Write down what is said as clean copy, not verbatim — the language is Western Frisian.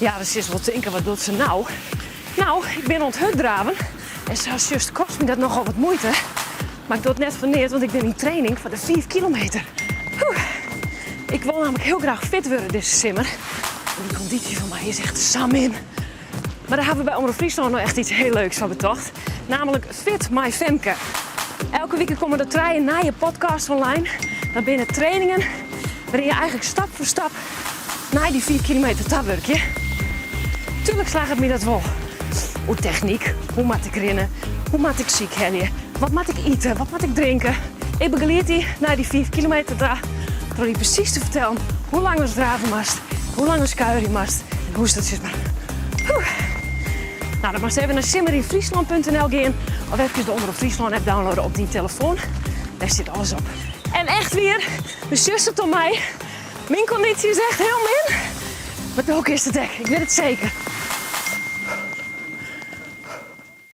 Ja, dan silst wol tinke, wat docht se no? No, ik bin oan it hurddraven en sa sjochst kost my dat nochal wat muoite. Mar ik doch it net foar neat, want ik bin yn training foar de 5 kilometer. Ik wol namelijk hiel graach fit wurde dizze simmer. En dy kondysje fan my is echt sa min. Mar dêr hawwe we by Omrop Fryslân no echt iets hiel leuks foar betocht. Namelijk Fit mei Femke. Elke wike komme der trije nije podcasts online. Dat binne trainingen wêryn je eigentlik stap foar stap nei dy 5 kilometer ta wurkje. Tuerlik slagget my dat wol. Oer technyk, hoe moat ik rinne, hoe moat ik sykhelje, wat moat ik ite, wat moat ik drinke. Ik begelied dy nei dy 5 kilometer ta troch dy presys te fertellen hoe lang ast drave moatst, hoe lang ast kuierje moatst en hoe dat sis mar. Nou, dan moatst even nei simmerynfryslan.nl gean of efkes de Omrop Fryslân app downloade op dyn telefoan. Dêr stiet alles op. En echt wier, do sjochst it oan my. Myn kondysje is echt hiel min. Mar do kinst it ek, ik wit it seker.